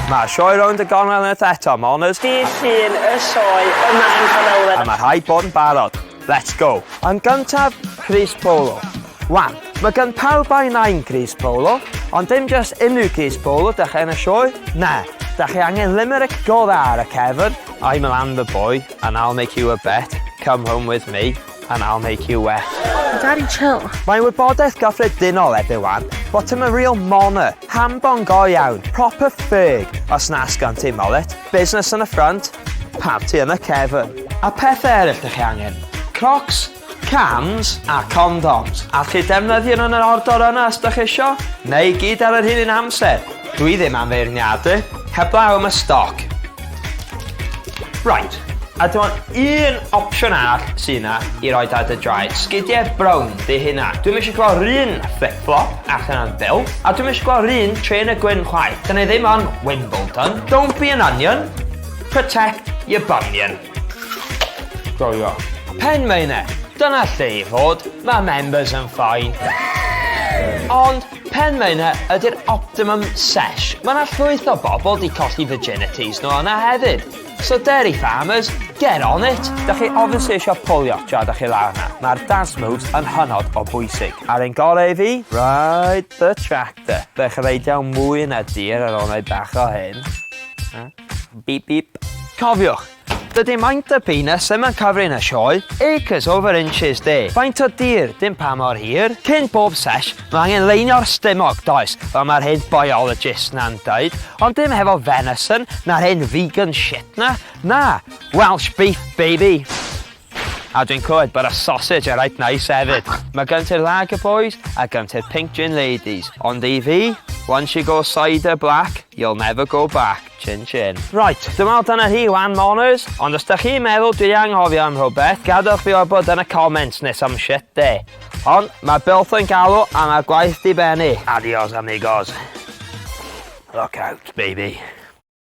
Mae'r sioe rownd y gornel unwaith eto, Moners. Dydd Llun, y sioe, yma yn Llanelwedd. A mae rhaid bod yn barod. Let's go. Yn gyntaf, crys polo. Wan, mae gan pawb a'i nain crys polo, ond dim just unrhyw crys polo dych chi yn y sioe. Na, dych chi angen limerick go dda ar y cefn. I'm a land the boy, and I'll make you a bet. Come home with me. And I'll make you wet. Daddy chill. Mae'n wybodaeth gyffredinol erbyn wan bod ti'm yn real moner, hambon go iawn, proper ferg, os na sgan ti mullet, business yn y front, party yn y cefn. A pethau eraill dych chi angen, crocs, cans a condoms. All chi defnyddio nhw yn yr ordor yna os dych chi isio, neu i gyd ar yr un un amser. Dwi ddim am feirniadu, heblaw am y stoc. Right, a dim ond un opsiwn arall sy 'na i roid ar dy draed, sgidiau brown 'di hynna. Dwi'm eisiau gweld 'run flip-flop allan am Bill, a dwi'm eisiau gweld 'run trainer gwyn chwaith. 'Dyn ni ddim yn Wimbledon. Don't be an onion, protect your bunion. Joio. Penmaenau, dyna lle i fod, mae members yn fine. Ond Penmaenau ydy'r optimum sesh. Mae 'na llwyth o bobl 'di colli virginities nhw yna hefyd. So dairy farmers, get on it! Da chi obviously eisiau pwlio tra da chi lawr 'na. Mae'r dance moves yn hynod o bwysig. A'r un gorau i fi? Ride the tractor. Dechreudiau mwy na dir ar ôl wneud bach o hyn. Beep beep. Cofiwch, Dydy maint y penis ddim yn cyfri yn y sioe, acres over inches de. Faint o dir, dim pa mor hir. Cyn bob sesh, mae angen leinio'r stumog, does, fel mae'r hen biologists na'n dweud, ond dim hefo venison na'r hen vegan shit na. Na, Welsh beef, baby! A dwi'n clywed bod y sausage yn reit nice hefyd. Mae gen ti'r lager boys a gen ti'r pink gin ladies, ond i fi, once you go cider black, you'll never go back. Chin chin. Right, dwi'n meddwl dyna hi wan, Moners. Ond os da chi'n meddwl dwi 'di anghofio am rhywbeth, gadewch fi wybod yn y comments neu some shit de. Ond mae Bilth yn galw a mae'r gwaith 'di bennu. Adios amigos. Look out, baby.